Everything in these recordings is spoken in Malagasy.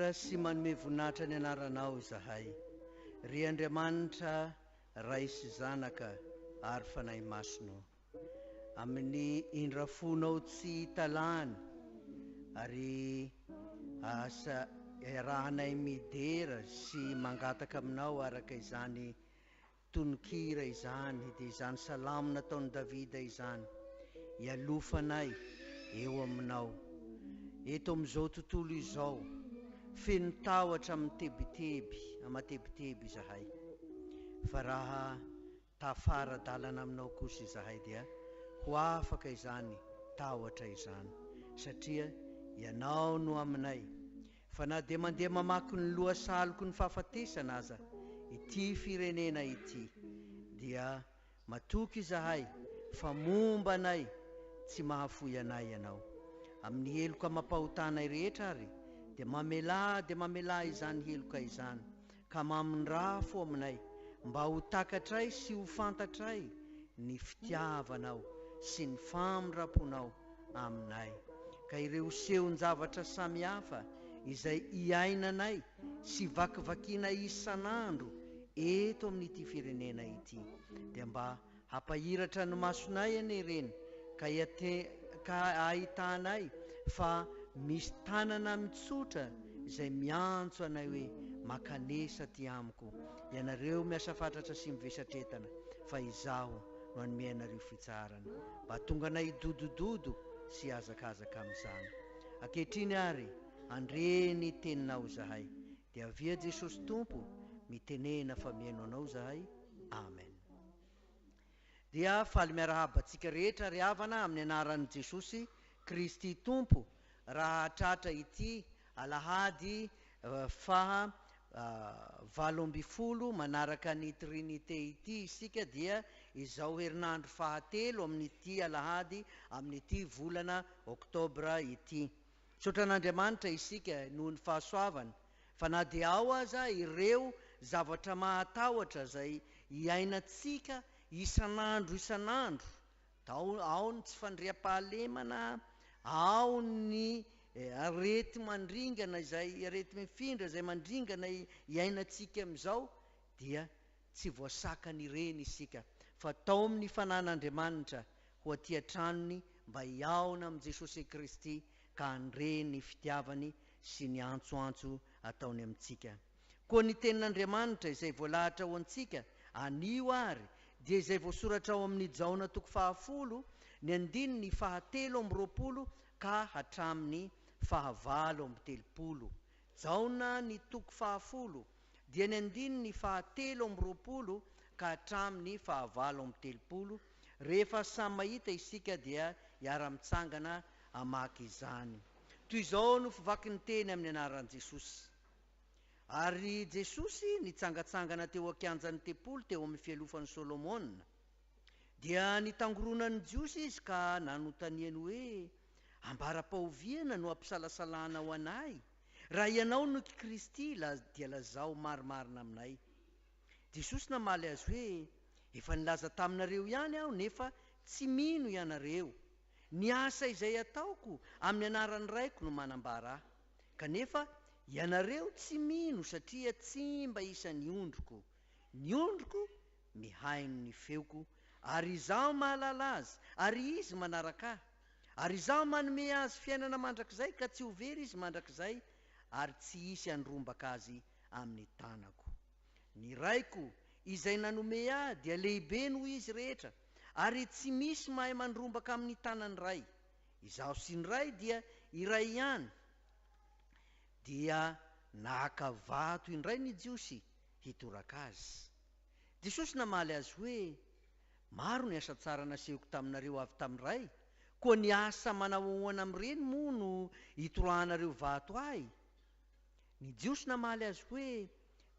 Midera sy manome voninahitra ny anaranao izahay, ry Andriamanitra Ray sy Zanaka ary Fanahy Masina ô. Amin'ny indrafonao tsy hita lany ary asa iarahanay midera sy mangataka aminao araka izany Tononkira izany, dia izany salamo nataon'i Davida izany, Ialofanay eo aminao, eto amin'izao tontolo izao, feno tahotra amin'ny tebiteby aman-tebiteby izahay. Fa raha tafara-dalana aminao kosa izahay dia ho afaka izany tahotra izany, satria Ianao no aminay. Fa na dia mandeha mamaky ny lohasaloky ny fahafatesana aza ity firenena ity dia matoky izahay fa momba anay tsy mahafoy anay Ianao. Amin'ny heloka amam-pahotanay rehetra ary dia mamelà dia mamelà izany heloka izany ka mamindrafo aminay mba ho takatray sy ho fantatray ny fitiavanao sy ny famindram-ponao aminay, ka ireo sehon-javatra samihafa izay iainanay sy vakivakianay isan'andro eto amin'ity firenena ity dia mba Hampahiratra ny masonay anie ireny ka ka ahitanay fa misy tanana mitsotra izay miantso anay hoe makanesa aty amiko ianareo miasa fatratra sy mivesatretana fa izaho no hanome anareo fitsaharana mba hahatonga anay hidodododo sy hihazakazaka amin'izany. Ankehitriny ary handre ny teninao izahay dia avia Jesosy Tompo mitenena fa mihaino anao izahay. Amen. Dia faly miarahaba antsika rehetra ry havana amin'ny anaran'i Jesosy Kristy Tompo raha hahatratra ity alahady faha 18 manaraka ny Trinite ity isika dia izao herinandro fahatelo amin'ity alahady amin'ity volana oktobra ity. Misaotra an'Andriamanitra isika noho ny fahasoavany Fa na dia ao aza ireo zavatra mahatahotra izay iainantsika isan'andro isan'andro, tao ao ny tsy fandriampahalemana, ao ny areti-mandringana izay areti-mifindra izay mandringana iainantsika amin'izao, dia tsy voasakan'ireny isika, fa tao amin'ny fanan'Andriamanitra ho aty an-tranony mba hihaona amin'i Jesosy Kristy ka handre ny fitiavany sy ny antsoantso ataony amintsika. Koa ny Tenin'Andriamanitra izay voalahatra ho antsika anio àry dia izay voasoratra ao amin'ny Jaona toko fahafolo, ny andininy fahatelo amby 20 ka hatramin'ny fahavalo amby 30. Jaona ny toko fahafolo dia ny andininy fahatelo amby 20 ka hatramin'ny fahavalo amby 30. Rehefa samy mahita isika dia hiara-mitsangana hamaky izany. Toy izao no fivaky ny teny amin'ny anaran'i Jesosy. Ary Jesosy nitsangantsangana teo an-kianjan'ny tempoly teo amin'ny fialofan'i Solomona. Dia nitangoronan'ny Jiosy izy ka nanontaniany hoe, Ambara-pahoviana no hampisalasalanao anay? Raha ianao no Kristy, dia lazao marimarina aminay. Jesosy namaly azy hoe, Efa nilaza taminareo ihany aho, nefa tsy mino ianareo. Ny asa izay ataoko amin'ny anaran'ny Raiko no manambara Ahy. Kanefa ianareo tsy mino satria tsy mba isan'ny ondriko. Ny ondriko mihaino ny feoko, ary Izaho mahalala azy, ary izy manaraka Ahy. Ary Izaho manome azy fiainana mandrakizay, ka tsy ho very izy mandrakizay, ary tsy hisy handrombaka azy amin'ny tanako. Ny Raiko izay nanome Ahy dia lehibe noho izy rehetra, ary tsy misy mahay mandrombaka amin'ny tanan'ny Ray. Izaho sy ny Ray dia iray ihany. Dia naka vato indray ny Jiosy hitoraka Azy. Jesosy namaly azy hoe, Maro ny asa tsara nasehoko taminareo avy tamin'ny Ray, koa ny asa manao ahoana amin'ireny moa no itorahanareo vato Ahy? Ny Jiosy namaly azy hoe,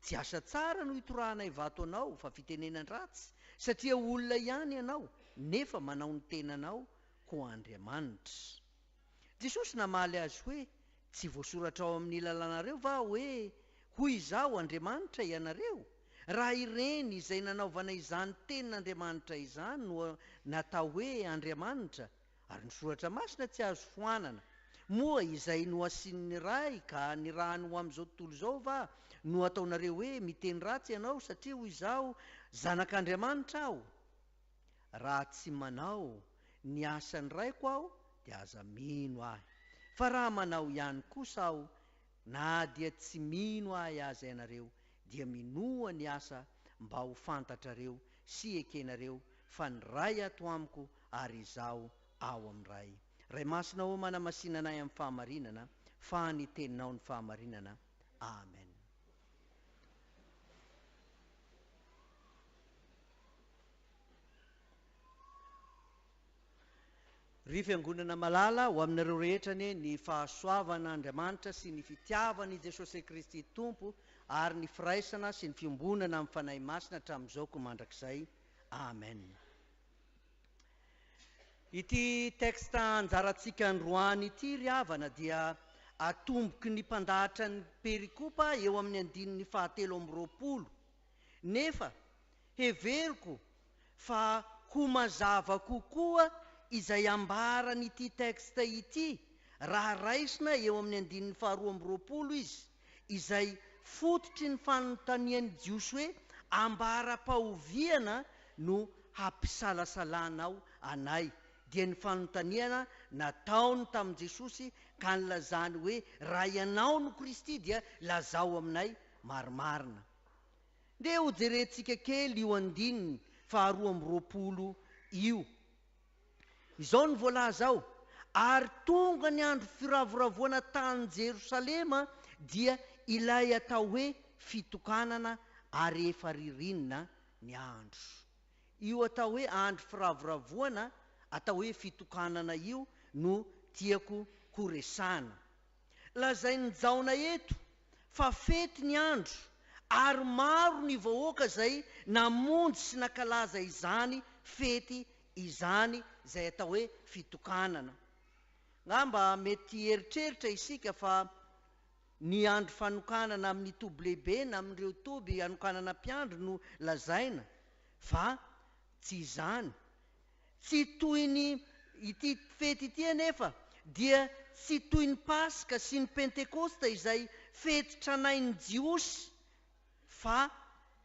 Tsy asa tsara no itorahanay vato anao, fa fitenenan-dratsy, satria olona ihany ianao, nefa manao ny tenanao ho Andriamanitra. Jesosy namaly azy hoe, Tsy voasoratra ao amin'ny lalànareo va hoe, Hoy Izaho, Andriamanitra ianareo? Raha ireny izay nanaovana izany tenin'Andriamanitra izany no natao hoe andriamanitra, ary ny Soratra Masina tsy azo foanana. Moa izay nohasinin'ny Ray ka nirahany ho amin'izao tontolo izao va no ataonareo hoe miteny ratsy ianao satria hoy izaho, Zanak'Andriamanitra aho? Raha tsy manao ny asan'ny Raiko aho dia aza mino ahy. Fa raha manao ihany kosa aho, na dia tsy mino ahy aza ianareo, dia minoa ny asa mba ho fantatrareo sy ekenareo fa ny Ray ato amiko ary Izaho ao amin'ny Ray. Ray Masina ô manamasina anay amin'ny fahamarinana fa ny Teninao ny fahamarinana. Amen. Ry Fiangonana malala, ho aminareo rehetra anie ny fahasoavan'Andriamanitra sy ny fitiavan'i Jesosy Kristy Tompo ary ny firaisana sy ny fiombonana amin'ny Fanahy Masina hatramin'izao ko mandrakizay. Amen. Ity texte anjarantsika androany ity ry havana dia atomboky ny mpandahatra ny perikopa eo amin'ny andininy fahatelo amby 20. Nefa heveriko fa ho mazava kokoa izay ambaran'ity texte ity raha raisina eo amin'ny andininy faharoa amby 20 izy, izay fototry ny fanontanian'ny Jiosy hoe, Ambara-pahoviana no hampisalasalanao anay? dia ny fanontaniana nataony tamin'i Jesosy ka nilazany hoe, Raha ianao no Kristy dia lazao aminay marimarina. Ndeha hojerentsika kely io andininy faharoa amby 20 io. Izao no voalaza ao, Ary tonga ny andro firavoravoana tany Jerosalema, dia ilay atao hoe fitokanana, ary efa ririnina ny andro. Io atao hoe andro firavoravoana, atao hoe fitokanana io no tiako horesahana. Lazain'i Jaona eto fa fety ny andro ary maro ny vahoaka izay namonjy sy nankalaza izany fety izany izay atao hoe fitokanana. Ngamba mety hieritreritra isika fa ny andro fanokanana amin'ny toby lehibe na amin'ireo toby hanokanana mpiandry no lazaina fa tsy izany. Tsy toy ny ity fety ity anefa dia tsy toy ny Paska sy ny Pentekosta izay fety tranain'ny Jiosy fa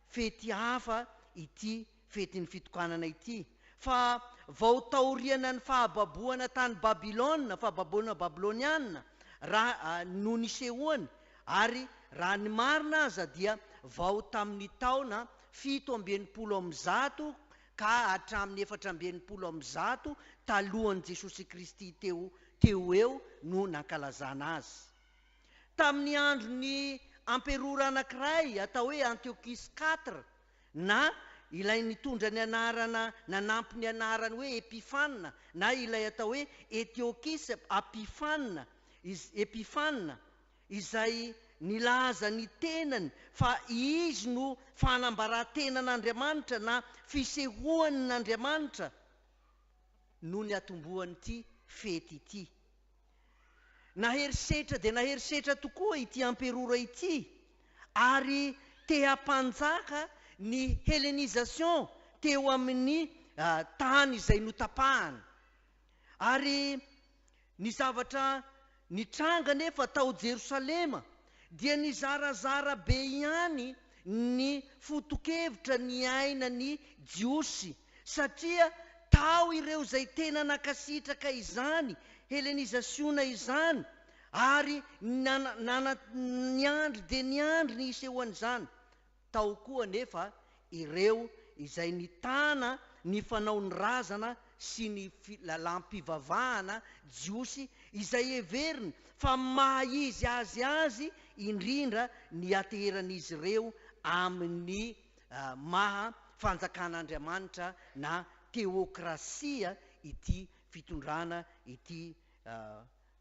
fety hafa ity fetin'ny fitokanana ity fa vao taoriana ny fahababoana tany Babylona, fahababoana babyloniana, raha no nisehoany ary raha ny marina aza dia vao tamin'ny taona 167 ka hatramin'ny 164 talohan'i Jesosy Kristy teo teo ho eo no nankalazana azy. Tamin'ny andron'ny amperora anankiray atao hoe Antiochus iv, na ilay nitondra ny anarana nanampy ny anarany hoe Epifana, na ilay atao hoe Etiokis Apifana, Epifana, izay nilaza ny tenany fa izy no fanambaran-tenan'Andriamanitra na fisehoan'Andriamanitra no niatombohan'ity fety ity. Nahery setra dia nahery setra tokoa ity amperora ity ary te hampanjaka ny hellénisation teo amin'ny tany izay notapahany. Ary Ny zavatra nitranga anefa tao Jerosalema dia nizarazara be ihany ny foto-kevitra niainan'ny Jiosy, satria tao ireo izay tena nankasitraka izany helenizasiona izany ary niandry dia niandry ny hisehoan'izany. Tao koa anefa ireo izay nitana ny fanaon'ny razana sy ny lalàm-pivavahana jiosy izay heveriny fa maha izy azy azy indrindra ny hiateheran'izy ireo amin'ny maha Fanjakan'Andriamanitra na teokrasia ity fitondrana ity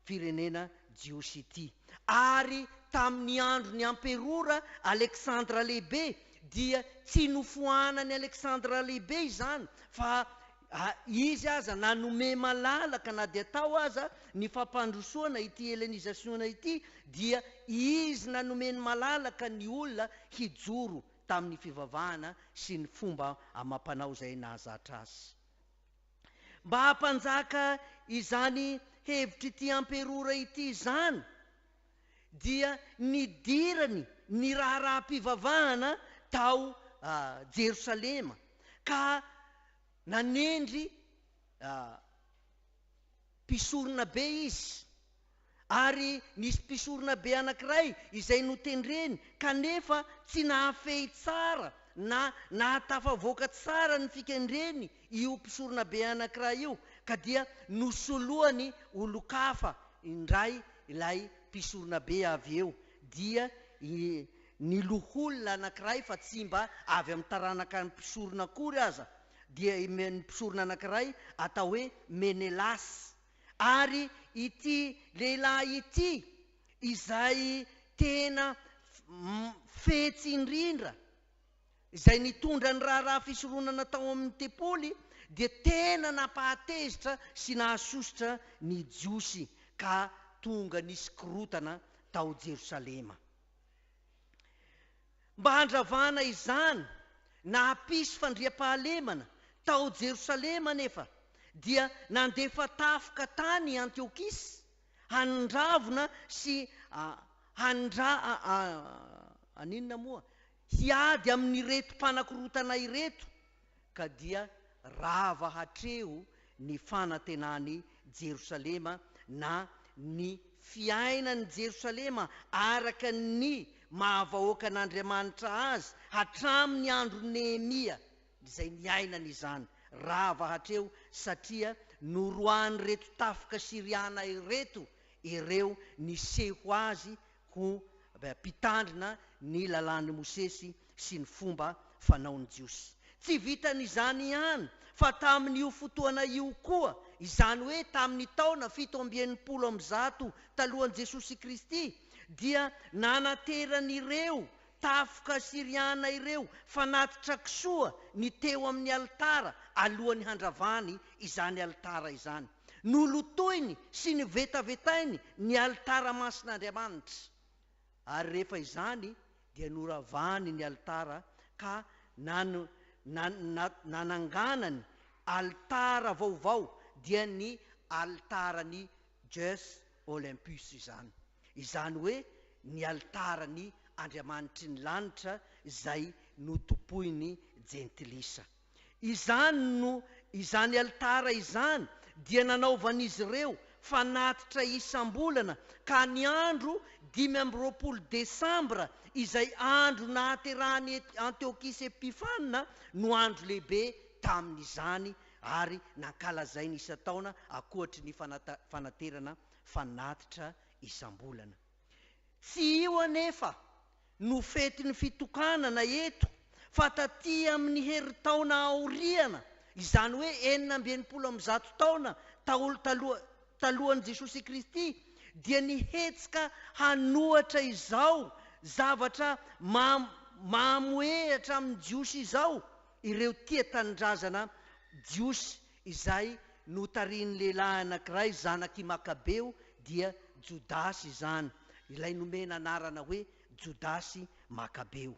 firenena jiosy ity. Ary tamin'ny andron'ny amperora Aleksandra Lehibe dia tsy nofoanan'i Aleksandra Lehibe izany fa izy aza nanome malalaka na dia tao aza ny fampandrosoana ity hellenizasiona ity dia izy nanome ny malalaka ny olona hijoro tamin'ny fivavahana sy ny fomba amam-panao izay nahazatra azy. Mba hampanjaka izany hevitr'ity amperora ity izany dia nidirany ny raharaham-pivavahana tao Jerosalema ka nanendry mpisorona be izy. Ary nisy mpisoronabe anankiray izay notendreny, kanefa tsy nahafehy tsara na nahatafavoaka tsara ny fikendreny io mpisoronabe anankiray io, ka dia nosoloany olon-kafa indray ilay mpisoronabe avy eo, dia ny loholona anankiray fa tsy mba avy amin'ny taranaka mpisorona akory aza, dia ny mpisorona anankiray atao hoe Menelasy. Ary ity lehilahy ity izay tena fetsy indrindra, izay nitondra ny raharaha fisoronana tao amin'ny tempoly, dia tena nampahatezitra sy nahasosotra ny Jiosy, ka tonga nisy korontana tao Jerosalema. Mba handravana izany na hampisy fandriampahalemana tao Jerosalema anefa, dia nandefa tafika tany i Antiokisy handravona sy handra haninona moa? hiady amin'ireto mpanakorotana ireto, ka dia rava hatreo ny fanantenan'i Jerosalema na ny fiainan'i Jerosalema araka ny maha-vahoakan'Andriamanitra azy hatramin'ny andron'i Nehemia izay niainany izany. Rava hatreo satria noroahan'ireto tafika Syriana ireto ireo niseho azy ho mpitandrina ny lalàn'i Mosesy sy ny fomba fanaon'ny Jiosy. Tsy vitan'izany ihany fa tamin'io fotoana io koa, izany hoe tamin'ny taona 167 talohan'i Jesosy Kristy, dia nanateran'ireo tafika Asyriana ireo fanatitra kisoa ny teo amin'ny alitara alohan'ny handravany izany alitara izany. Nolotoiny sy novetavetainy ny alitara masin'Andriamanitra. Ary rehefa izany dia noravany ny alitara ka nananganany alitara vaovao, dia ny alitaran'i Zeus Olympus izany. Izany hoe ny alitaran'ny andriamanitry ny lanitra izay notompoin'ny jentilisa. Izany no, izany alitara izany dia nanaovan'izy ireo fanatitra isam-bolana ka ny andro 25 desambra izay andro nahaterahan'i Antiokisy Epifana no andro lehibe tamin'izany ary nankalazainy isan-taona ankoatry ny fanaterana fanatitra isam-bolana. Tsy io anefa no fetin'ny fitokanana eto fa taty amin'ny herintaona aoriana, izany hoe 166 taona talohan'i Jesosy Kristy, dia nihetsika hanohatra izao zavatra mamohehatra amin'ny Jiosy izao ireo tia tanindrazana Jiosy izay notarihin'ny lehilahy anankiray zanak'i Makabeo, dia Jodasy izany, ilay nomena anarana hoe Jodasy Makabeo.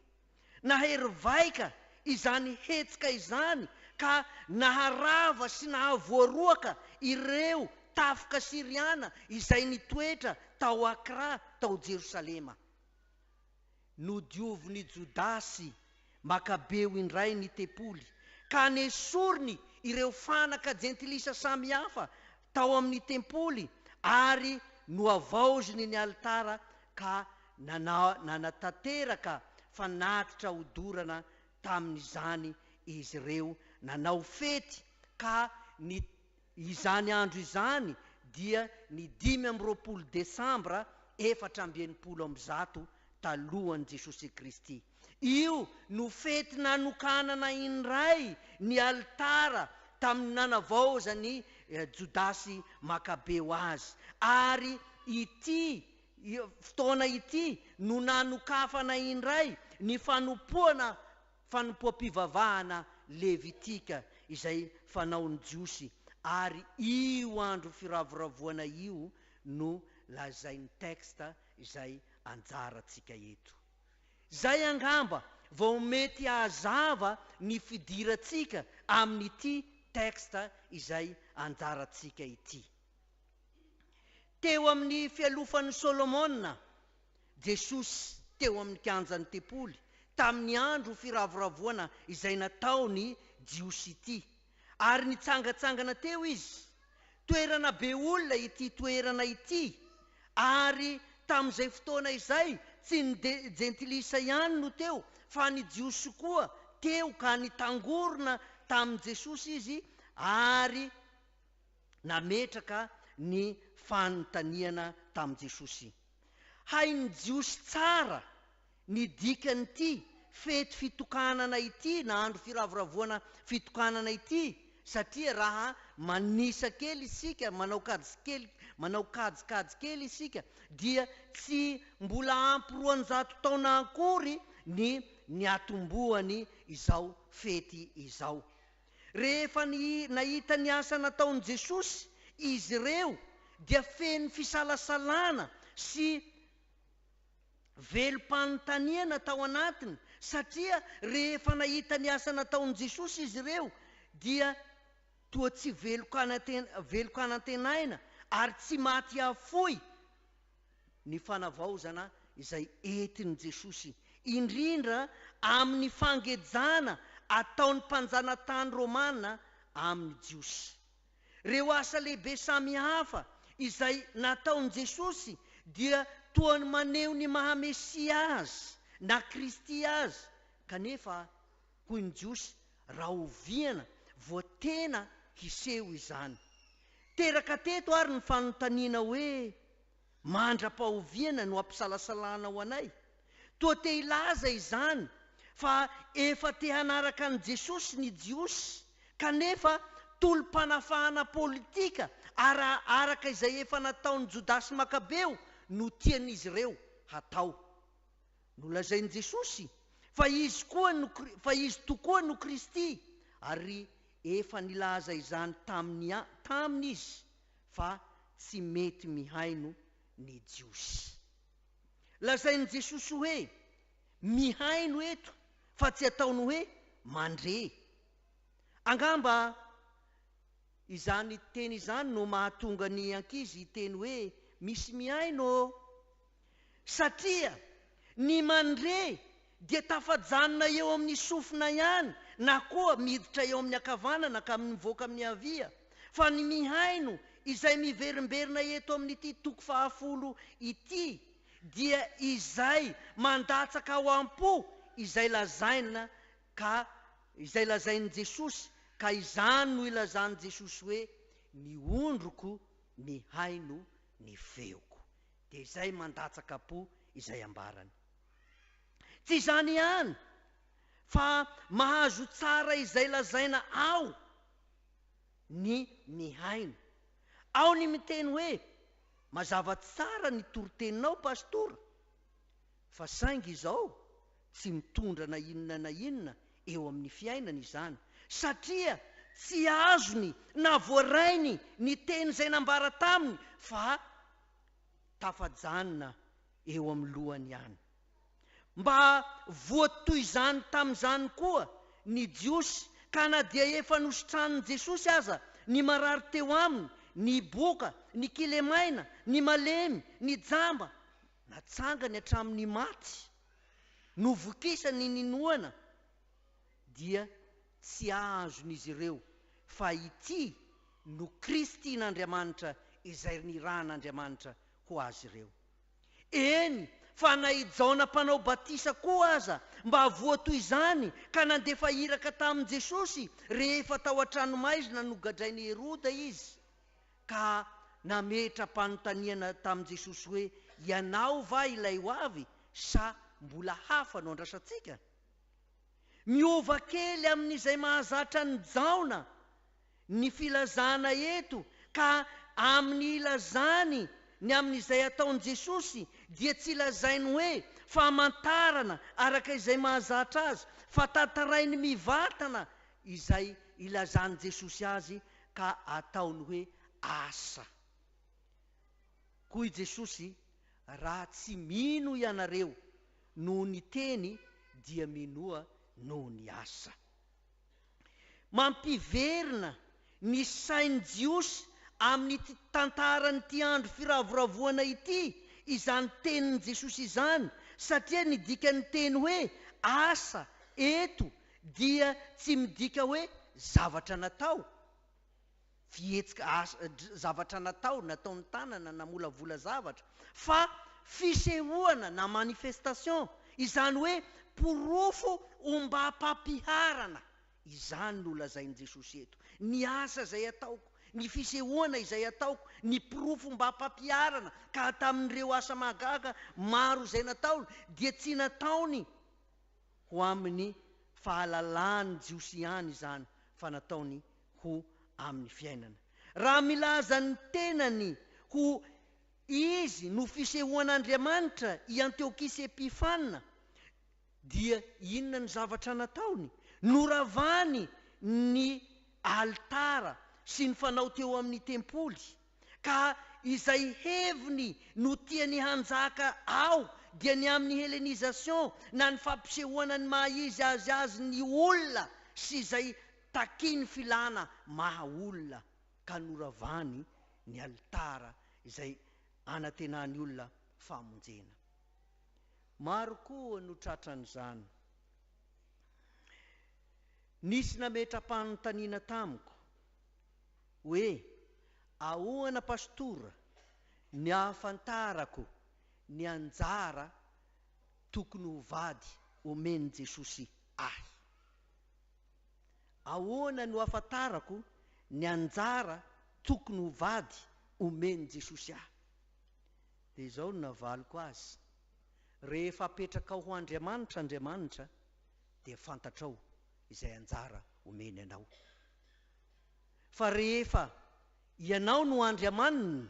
Nahery vaika izany hetsika izany ka naharava sy nahavoaroaka ireo tafika Syriana izay nitoetra tao Akra tao Jerosalema. Nodiovin'i Jodasy Makabeo indray ny tempoly, ka nesoriny ireo fanaka jentilisa samihafa tao amin'ny tempoly ary nohavaoziny ny alitara ka nanatanteraka fanatitra hodorana tamin'izany izy ireo nanao fety ka ny Izany andro izany dia ny 25 desambra 164 talohan'i Jesosy Kristy. Io no fety nanokanana indray ny alitara tamin'ny nanavaozan'i Jodasy Makabeo azy, ary ity fotoana ity no nanokafana indray ny fanompoana fanompoam-pivavahana levitika izay fanaon'ny Jiosy, ary io andro firavoravoana io no lazain'ny texte izay anjarantsika eto. Izay angamba vao mety hahazava ny fidirantsika amin'ity texte izay anjarantsika ity. Teo amin'ny fialofan'i Solomona, Jesosy teo amin'ny kianjan'ny tempoly, tamin'ny andro firavoravoana izay nataon'ny Jiosy ity. Ary nitsangantsangana teo Izy. Toerana be olona ity toerana ity, ary tamin'izay fotoana izay tsy ny Jentilisa ihany no teo, fa ny Jiosy koa teo, ka nitangorona tamin'i Jesosy izy ary nametraka ny fanontaniana tamin'i Jesosy. Hain'ny Jiosy tsara ny dikan'ity fety fitokanana ity na andro firavoravoana fitokanana ity satria raha manisa kely isika, manao kajy kely, manao kajikajy kely isika dia tsy mbola ampy 200 taona akory ny niatombohany izao fety izao. Rehefa nahita ny asa nataon'i Jesosy izy ireo dia feno fisalasalana sy velom-panontaniana tao anatiny satria rehefa nahita ny asa nataon'i Jesosy izy ireo dia toa tsy velon-kanantenaina ary tsy maty hafoy ny fanavaozana izay entin'i Jesosy, indrindra amin'ny fangejana ataon'ny mpanjanatany romana amin'ny Jiosy. Ireo asa lehibe samihafa izay nataon'i Jesosy dia toa maneho ny maha Mesia Azy na Kristy Azy, kanefa hoy ny Jiosy, rahoviana vao tena hiseho izany? Teraka teto ary ny fanontaniana hoe, Mandra-pahoviana no hampisalasalanao anay? Toa te hilaza izany fa efa te hanaraka an'i Jesosy ny Jiosy, kanefa tolom-panafahana politika araka izay efa nataon'i Jodasy Makabeo no tian'izy ireo hatao. Nolazain'i Jesosy fa izy koa no fa izy tokoa no Kristy, ary efa nilaza izany taminy taminy izy fa tsy mety mihaino ny Jiosy. Lazain'i Jesosy hoe mihaino eto fa tsy ataony hoe mandre. Angamba izany teny izany no mahatonga ny ankizy hiteny hoe misy mihaino ô! Satria ny mandre dia tafajanona eo amin'ny sofina ihany na koa miditra eo amin'ny ankavanana ka mivoaka amin'ny havia, fa ny mihaino izay miverimberina eto amin'ity toko fahafolo ity dia izay mandatsaka ao am-po izay lazaina ka izay lazain'i Jesosy ka izany no ilazan'i Jesosy hoe ny ondriko mihaino ny feoko. Dia izay mandatsaka am-po izay ambarany. Tsy izany ihany fa mahazo tsara izay lazaina ao ny mihaino. Ao ny miteny hoe, mazava tsara ny toriteninao Pastora, fa saingy izao tsy mitondra na inona na inona eo amin'ny fiainany izany, satria tsy azony na voarainy ny teny izay nambara taminy fa tafajanona eo amin'ny lohany ihany. Mba voa toy izany tamin'izany koa ny Jiosy, ka na dia efa nositranin'i Jesosy aza ny marary teo aminy, ny boka, ny kilemaina, ny malemy, ny jamba, natsangany hatramin'ny maty, novokisany ny noana, dia tsy azon'izy ireo fa ity no Kristin'Andriamanitra izay nirahan'Andriamanitra ho azy ireo. Eny, fa na i Jaona Mpanao Batisa koa aza mba voa toy izany ka nandefa iraka tamin'i Jesosy rehefa tao an-tranomaizina nogadrain'i Heroda izy, ka nametra-panontaniana tamin'i Jesosy hoe, Ianao va ilay ho avy, sa mbola hafa no andrasantsika? Miova kely amin'izay mahazatra an'i Jaona ny filazana eto ka amin'ny ilazany ny amin'izay ataon'i Jesosy dia tsy lazainy hoe famantarana araka izay mahazatra azy fa tantarainy mivantana izay ilazan'i Jesosy azy ka ataony hoe asa. Hoy Jesosy, Raha tsy mino ianareo noho ny teny dia minoa noho ny asa. Mampiverina ny sain'ny Jiosy amin'ity tantaran'ity andro firavoravoana ity izany tenin'i Jesosy izany, satria ny dikan'ny teny hoe asa eto dia tsy midika hoe zavatra natao, fihetsika, asa, zavatra natao, nataon'ny tanana, namolavola zavatra, fa fisehoana na manifestation, izany hoe porofo ombam-pampiharana. Izany no lazain'i Jesosy eto. Ny asa izay ataoko, ny fisehoana izay ataoko, ny porofo ombam-pampiharana, ka tamin'ireo asa mahagaga maro izay nataony, dia tsy nataony ho amin'ny fahalalan'ny Jiosy ihany izany, fa nataony ho amin'ny fiainana. Raha milaza ny tenany ho izy no fisehoan'Andriamanitra i Antiokisy Epifana, dia inona ny zavatra nataony? Noravany ny alitara sy ny fanao teo amin'ny tempoly, ka izay heviny no tiany hanjaka ao dia ny amin'ny hellenisation na ny fampisehoana ny maha-izy azy azy ny olona sy izay Takiany filana maha olona ka noravany ny alitara izay anantenany olona famonjena. Maro koa no tratran'izany. Nisy nametra-panontaniana tamiko hoe ahoana pastora ny ahafantarako ny anjara tokony ho vady omen'i Jesosy ahy. Ahoana no ahafantarako ny anjara tokony ho vady omen'i Jesosy ahy? Dia izao no navaliko azy, Rehefa apetrakao ho Andriamanitra Andriamanitra, dia fantatrao izay anjara omeny anao. Fa rehefa ianao no Andriamaniny,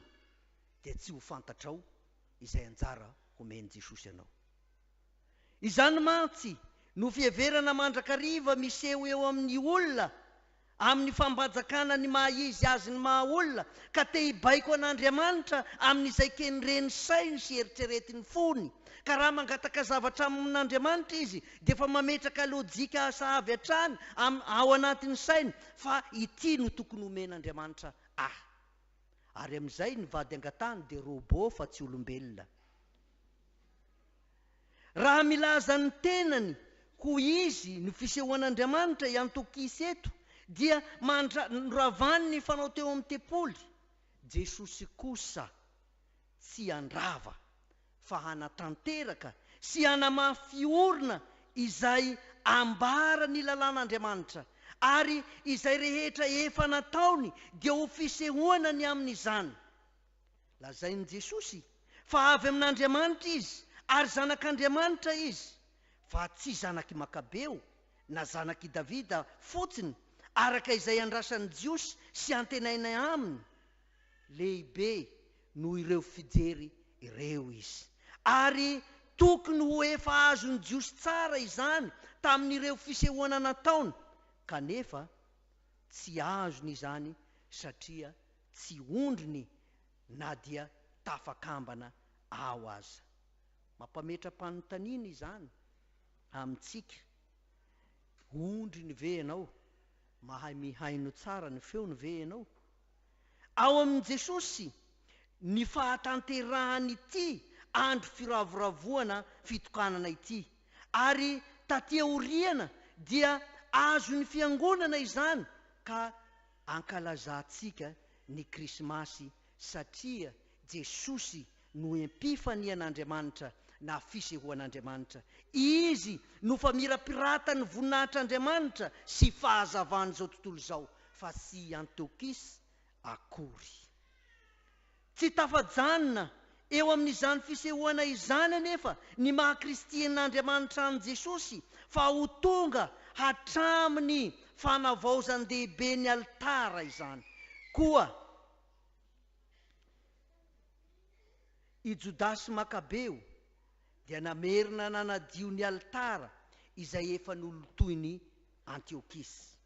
dia tsy ho fantatrao izay anjara homen'i Jesosy anao. Izany mantsy no fiheverana mandrakariva miseho eo amin'ny olona amin'ny fambajakana ny maha izy azy ny maha olona ka te hibaiko an'Andriamanitra amin'izay kendren'ny sainy sy eritreretin'ny fony. Ka raha mangataka zavatra amin'Andriamanitra izy dia efa mametraka lojika asa avy hatrany ao anatin'ny sainy fa ity no tokony homen'Andriamanitra ahy. Ary amin'izay ny vady angatahany dia robot fa tsy olombelona. Raha milaza ny tenany ho izy no fisehoan'Andriamanitra i Antokisy eto, dia mandra, noravany ny fanao teo amin'ny tempoly. Jesosy kosa tsy handrava fa hanatanteraka sy hanamafy orina izay ambaran'ny lalàn'Andriamanitra, ary izay rehetra efa nataony dia ho fisehoana ny amin'izany. Lazain'i Jesosy fa avy amin'Andriamanitra izy ary Zanak'Andriamanitra izy, fa tsy zanak'i Makabeo na zanak'i Davida fotsiny, araka izay andrasan'ny Jiosy sy antenainay aminy. Lehibe noho ireo fijery ireo izy. Ary tokony ho efa azon'ny Jiosy tsara izany tamin'ireo fisehoana nataony, kanefa tsy azony izany satria tsy ondriny na dia tafakambana ao aza. Mampametra-panontaniana izany amintsika, Ondriny ve ianao? Mahay mihaino tsara ny feony ve ianao? Ao amin'i Jesosy ny fahatanterahan'ity andro firavoravoana fitokanana ity, ary taty aoriana dia azon'ny Fiangonana izany ka Ankalazantsika ny Krismasy satria Jesosy no Epifanian'Andriamanitra na fisehoan'Andriamanitra. Izy no famirapiratan'ny voninahitr'Andriamanitra sy fahazavan'izao tontolo izao fa tsy i Antokis akory. Tsy tafajanona eo amin'izany fisehoana izany anefa ny maha Kristian'Andriamanitra an'i Jesosy fa ho tonga hatramin'ny fanavaozan-dehibe ny alitara izany. Koa i Jodasy Makabeo dia namerina nanadio ny alitara izay efa nolotoin'i Antiokisy.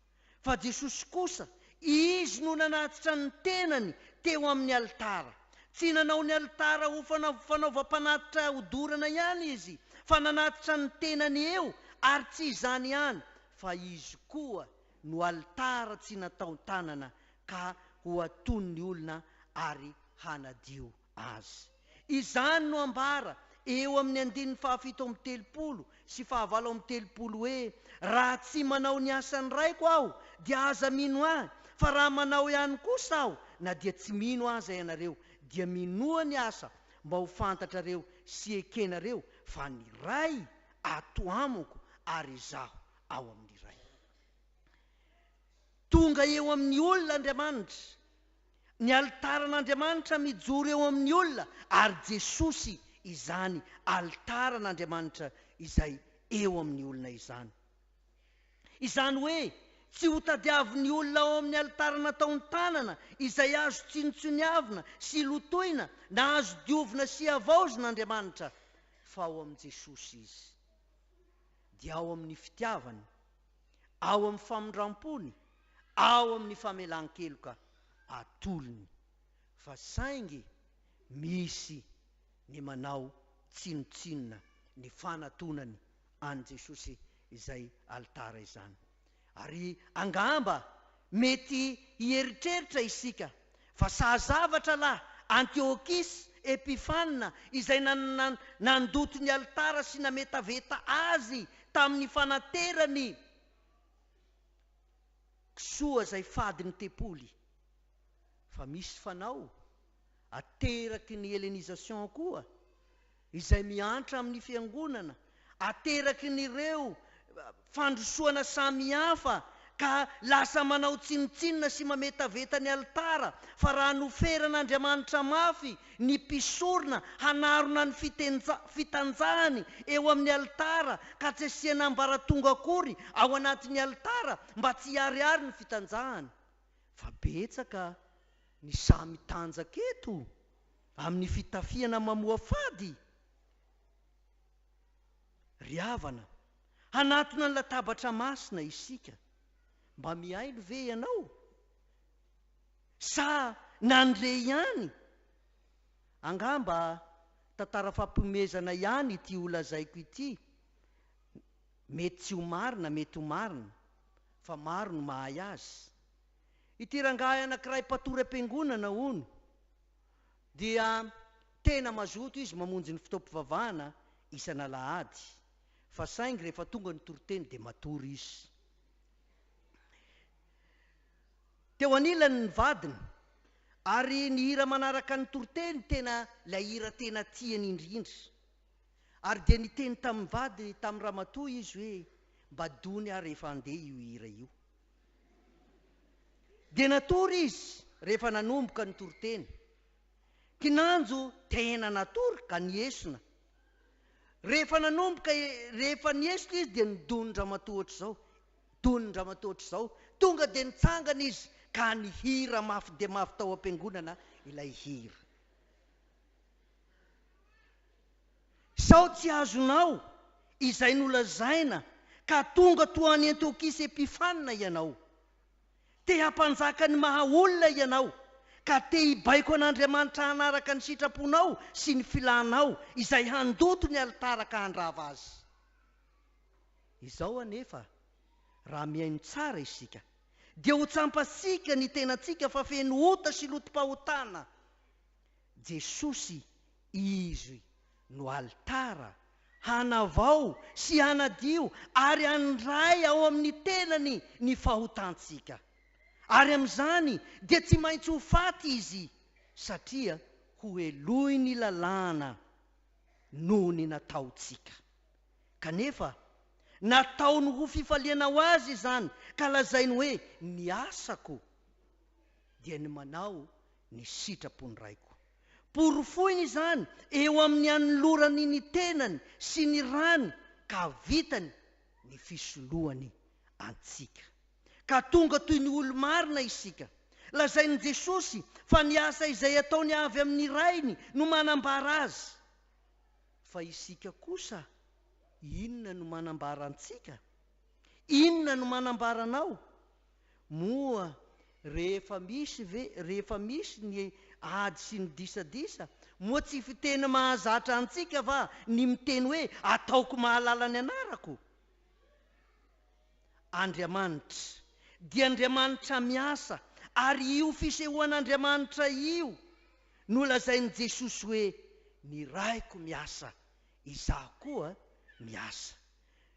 Fa Jesosy kosa, Izy no nanatitra ny tenany teo amin'ny alitara. Tsy nanao ny alitara ho fanaovam-panatitra hodorana ihany Izy, fa nanatitra ny tenany eo, ary tsy izany ihany, fa Izy koa no alitara tsy natao-tanana ka ho atonin'ny olona ary hanadio azy. Izany no ambara eo amin'ny andininy fahafito amby telopolo sy fahavalo amby telopolo hoe, Raha tsy manao ny asan'ny Raiko Aho, dia aza mino Ahy, fa raha manao ihany kosa Aho, na dia tsy mino aza ianareo, dia minoa ny asa, mba ho fantatrareo sy ekenareo fa ny Ray ato amiko ary Izaho ao amin'ny Ray. Tonga eo amin'ny olona Andriamanitra. Ny alitaran'Andriamanitra mijoro eo amin'ny olona ary Jesosy izany alitaran'Andriamanitra izay eo amin'ny olona izany. Izany hoe tsy ho tadiavin'ny olona ao amin'ny alitara nataony tanana izay azo tsinontsoniavina sy lotoina na azo diovina sy havaozina Andriamanitra fa ao amin'i Jesosy Izy. Dia ao amin'ny fitiavany ao amin'ny famindram-pony, ao amin'ny famelan-keloka atolony, fa saingy misy ny manao tsinontsinona ny fanatonany an'i Jesosy izay alitara izany. Ary angamba mety hieritreritra isika fa saha zavatra lahy Antiokis Epifana izay nandoto ny alitara sy nametaveta azy tamin'ny fanaterany kisoa izay fady ny tempoly. Fa misy fanao ateraky ny hellénisation koa izay miantra amin'ny fiangonana, ateraky ny ireo fandrosoana samihafa ka lasa manao tsinontsinona sy mametaveta ny alitara, fa raha noferan'Andriamanitra mafy ny mpisorona hanarona ny fitanjahany eo amin'ny alitara ka tsy asiana ambaratonga akory ao anatin'ny alitara mba tsy hiharihary ny fitanjahany. Fa betsaka ny samy mitanjaka eto amin'ny fitafiana mamoafady. Ry havana, hanatona ny latabatra masina isika. Mba mihaino ve ianao? Sa nandre ihany? Angamba tantara fampihomezana ihany ity holazaiko ity. Mety tsy ho marina, mety ho marina, fa maro no mahay azy. Ity rangahy anankiray mpatory am-piangonana hono dia tena mazoto izy mamonjy ny fotoam-pivavahana isan'alahady, fa saingy rehefa tonga ny toriteny dia matory izy. Teo anilany ny vadiny, ary ny hira manaraka ny toriteny tena ilay hira tena tiany indrindra. Ary dia niteny tamin'ny vadiny, tamin'ny ramatoa izy hoe, mba dony aho rehefa handeha io hira io. Dia natory izy rehefa nanomboka ny toriteny. Kinanjo tena natory ka niesona. Rehefa nanomboka, rehefa niesona izy dia nidonin-dramatoa ohatr'izao, donin-dramatoa ohatr'izao. Tonga dia nitsangana izy ka nihira mafy dia mafy tao am-piangonana ilay hira. Sao tsy azonao izay nolazaina ka tonga toa an'i Antiochus Epiphanes ianao. Te hampanjaka ny maha olona ianao ka te hibaiko an'Andriamanitra hanaraka ny sitraponao sy ny filanao izay handoto ny alitara ka handrava azy. Izao anefa, raha mihaino tsara isika, dia ho tsampasika ny tenantsika fa feno ota sy lotom-pahotana. Jesosy Izy no alitara hanavao sy hanadio ary handray ao amin'ny tenany ny fahotantsika. Ary amin'izany dia tsy maintsy ho faty Izy satria hohelohin'ny lalàna noho ny nataontsika. Kanefa nataony ho fifaliana ho Azy izany ka lazainy hoe, Ny asako dia ny manao ny sitrapon'ny Raiko. Porofoiny izany eo amin'ny anolorany ny tenany sy ny rany ka vitany ny fisoloany antsika. Ka tonga toy ny olo-marina isika. Lazain'i Jesosy fa ny asa izay ataony avy amin'ny Rainy no manambara azy. Fa isika kosa inona no manambara antsika? Inona no manambara anao? Moa rehefa misy ve, rehefa misy ny ady sy ny disadisa, moa tsy fiteny mahazatra antsika va ny miteny hoe ataoko mahalala ny anarako? Andriamanitra dia Andriamanitra miasa. Ary io fisehoan'Andriamanitra io no lazain'i Jesosy hoe, Ny Raiko miasa, Izaho koa miasa.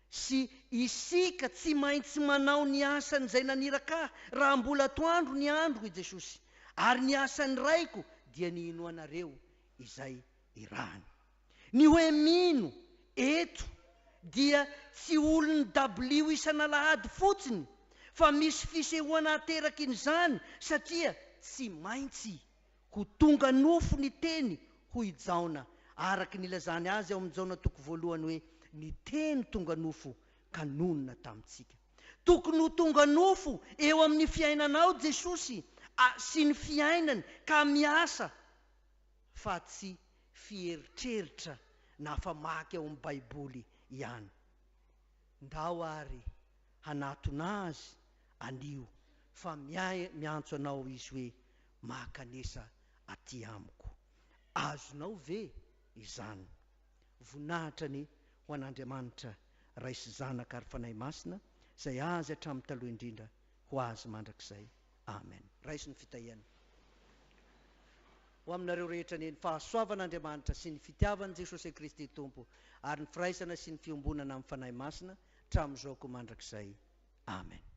Sy isika tsy maintsy manao ny asan'izay naniraka ahy raha mbola atoandro ny andro, hoy Jesosy, ary ny asan'ny Raiko dia ny hinoanareo izay irahany. Ny hoe mino eto dia tsy olon'ny dabilio isan'alahady fotsiny fa misy fisehoana aterakin'izany satria tsy maintsy ho tonga nofo ny Teny hoy i Jaona araka ny ilazany azy ao amin'ny Jaona toko voalohany hoe ny Teny tonga nofo ka nonina tamintsika. Tokony ho tonga nofo eo amin'ny fiainanao Jesosy sy ny fiainany ka miasa fa tsy fieritreritra na famaky ao amin'ny Baiboly ihany. Ndao àry hanatona Azy anio fa miantso anao Izy hoe, Makanesa aty amiko. Azonao ve izany? Voninahitra anie ho an'Andriamanitra Ray sy Zanaka ary Fanahy Masina, izay Azy hatramin'ny taloha indrindra, ho Azy mandrakizay. Amen. Raiso ny fitahiana. Ho aminareo rehetra anie ny fahasoavan'Andriamanitra sy ny fitiavan'i Jesosy Kristy Tompo ary ny firaisana sy ny fiombonana amin'ny Fanahy Masina hatramin'izao koa mandrakizay. Amen.